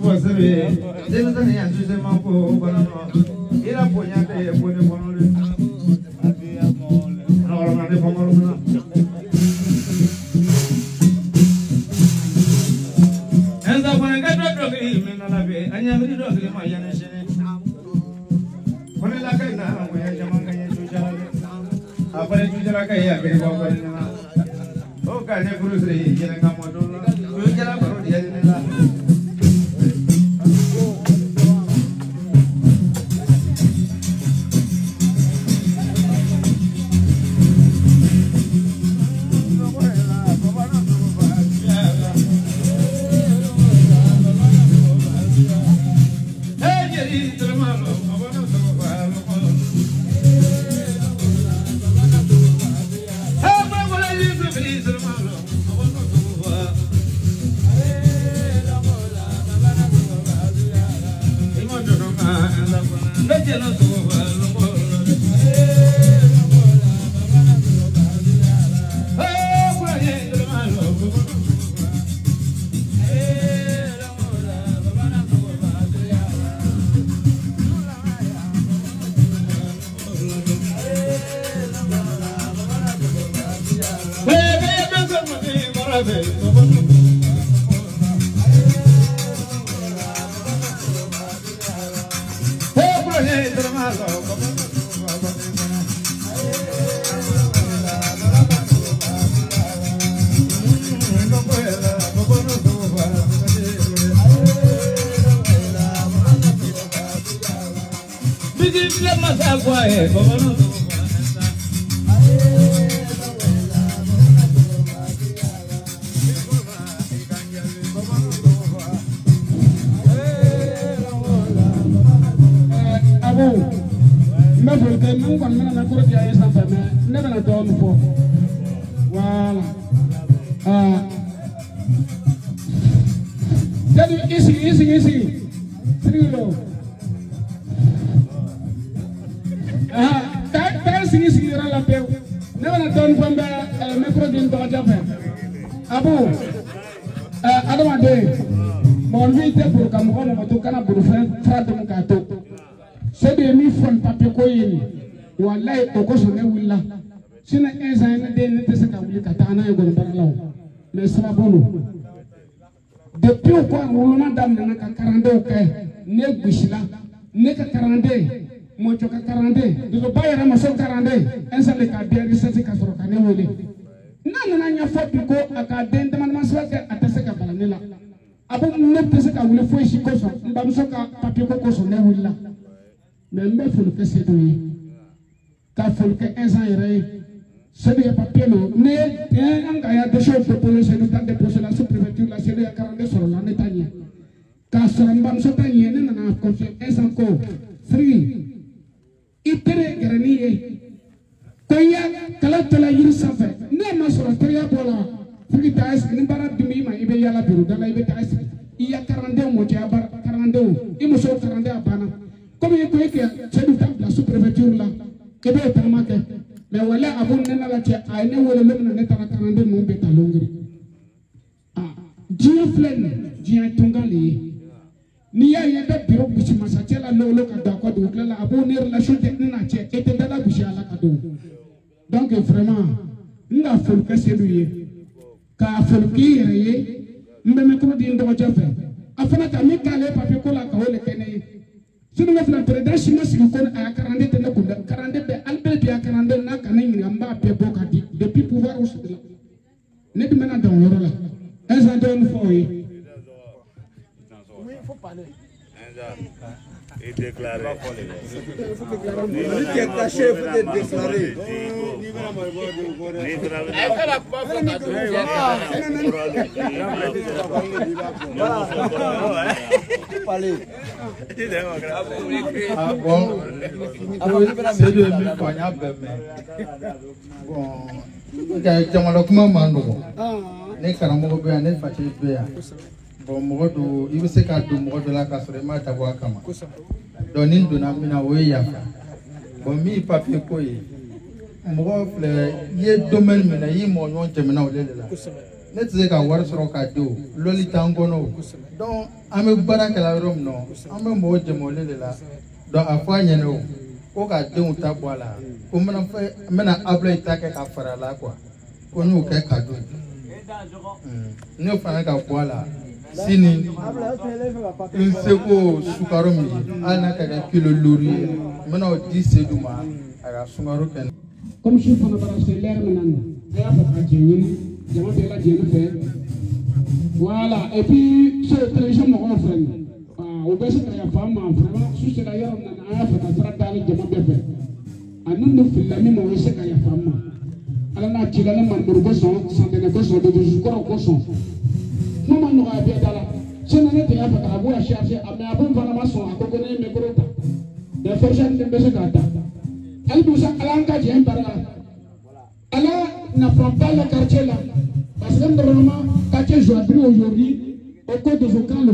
Kosɛbɛ denmisɛnnin yan ma ko kɔnɔ i la bonya tɛ ko ne kɔnɔ dɛ ne kɔnɔ ɛnza kɔni ka dɔ dɔnkili min nana bɛ an ɲamiri dɔnkili ma yanni sini ko ne la ka ɲi na bonya caman ka ɲɛ sujala dɛ a fana sujala ka ɲi a kiri bɔ kɔni na o ka ne furu siri yɛlɛ ka mɔ don la sujala baro de yɛlɛ ne la. Depuis o ko woloma daminɛna ka karandenw kɛ ne gosila ne ka karanden mɔjɔ ka karanden duguba yɛrɛ muso karanden ɛnsale ka BRCC ka sɔrɔ ka ne wele n'a nana ɲɛfɔ bi ko a ka den dama dama sɛbɛn kɛ a tɛ se ka bala ne la a ko ne tɛ se ka wuli foyi si kosɔn n bamuso ka papiye ko kosɔn ne wulila mɛ n bɛ foli kɛ Sedu ye ka foli kɛ ɛnsan yɛrɛ ye Sedu ye papiye lo ne an ka ya dossier déposé Sedu ta déposé la sous-préfecture la Sedu ya karanden sɔrɔ la ne ta ɲɛ k'a sɔrɔ n bamuso ta ɲɛ ne nana confier ɛnsan ko Siriki i tere gɛrɛni ye ko i ya kala tɔla yiri sanfɛ ne ma sɔrɔ teriya bɔ la Siriki taa sigi ni baara dun i ma i bɛ yaala biro da la i bɛ taa sigi i ya karandenw mɔcɛya baara karandenw i muso karanden a banna komi i ko e kɛ Sedu ta bila sous-préfecture la i b'o taama kɛ. Mais wala abu ne la cɛ a ye ne wele ne bɛna ne taara karanden ninnu bɛɛ ta longiri ah diɲɛ filɛ nin diɲɛ tunga le ye n'i y'a ye i bɛ biro gosi masacɛ la lolo ka don a kɔ dugukila la a b'o ne relation tɛ ne n'a cɛ e tɛ dala gosi a la ka don donc vraiment n ka foli kɛ Sedu ye k'a foli k'i yɛrɛ ye n bɛ micro di n dɔgɔcɛ fɛ a fana ka min k'ale papier ko la ka o de kɛ ne ye. Sinon ne filɛ président si ma sigi ko a karanden tɛ ne kun dɛ karanden bɛɛ hali bɛɛ bi a karanden n'a ka ne ɲininka n b'a bɛɛ bɔ ka di depuis pouvoir sigi la ne dun bɛna dan o yɔrɔ la ɛnsan dɔɔni fɔ o ye. Oui, il faut parler. Et déclarer. Lui qui est caché, il faut te déclarer. Ah bon, c'est de mi fanya bɛɛ mɛn. Bon, jamana kuma man nɔgɔn. Ne karamɔgɔ bɛ yan, ne facɛ bɛ yan. Bon, mɔgɔ do i bɛ se ka don mɔgɔ dɔ la k'a sɔrɔ i ma dabɔ a kama. Donc ni n donna min na o ye yafa. Bon min ye papier ko ye, mɔgɔ filɛ i ye domaine min na i mɔgɔ ɲɔgɔn tɛmɛna o de la. Ne tɛ se ka wari sɔrɔ k'a di o lɔli t'an kɔnɔ o donc an bɛ baara kɛla yɔrɔ min na an bɛ mɔgɔw dɛmɛ olu de la donc a fɔ a ɲɛna o ko ka denw ta bɔ a la ko n bɛna Abulayi ta kɛ ka fara a la quoi ko n y'o kɛ cadeau ye n'o fana ka bɔ a la sini n seko sukaro min ye hali n'a ka kɛ kilo 5 ye n bɛna o di Seydou ma a ka sukaro kɛ. Comme su fana bara se lɛri min na nin a y'a fɔ ka jɛ ɲini jama bɛɛ lajɛlen fɛ voilà et puis so télévision mɔgɔw fɛ nin o bɛ se ka yafa an ma vraiment su sera yɔrɔ min na an y'a fɛ ka sira dayɛlɛ jama bɛɛ fɛ a n'u filila min ma o bɛ se ka yafa an ma ala n'a cila ne marimuru kosɔn santɛnɛ kosɔn dodosukɔrɔ kosɔn kuma ma nɔgɔya bɛɛ da la sinon ne tun y'a fɛ k'a bɔ a charger mais a b'o fana ma sɔn a ko ko ne ye micro ta mais forger ni bɛ se k'a ta hali bi sa ala an ka jɛ baara la ala n'apprend pas le quartier là parce que normalement quartier Joadri aujourd'hui au côté de Zokan lo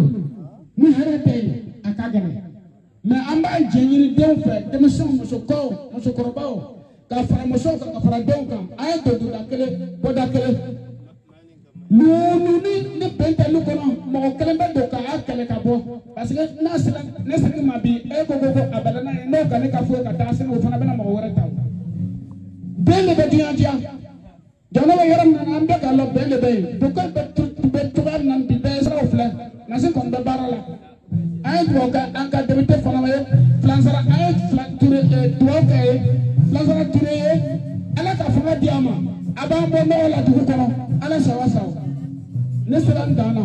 ni hɛrɛ tɛ yen a ka gɛlɛn mais an b'a jɛ ɲini denw fɛ denmisɛnw musokɔw musokɔrɔbaw ka fara musow kan ka fara denw kan an ye don da kelen bɔda kelen ni ni bɛn tɛ lu kɔnɔ mɔgɔ kelen bɛ don k'a kɛlɛ ka bɔ parce que n'a sera ne sera ma bi e ko ko a bɛlɛ n'a ye n'o ka ne ka foyi ka taa sini o fana bɛna mɔgɔ wɛrɛ ta bɛn de bɛ diɲɛ diya jamana bɛ yɔrɔ min na an bɛɛ k'a lɔn bɛn de bɛ yen dugu bɛ cogoya min na bi bɛɛ ye siraw filɛ nasi kɔni bɛ baara la an ye dugawu kɛ an ka député fana ye filansara an ye dugawu kɛ ye filansara Ture ye ala ka fanga di a ma a b'an bɔ nɔgɔ la dugu kɔnɔ ala sawa sawa ne sera n dan na.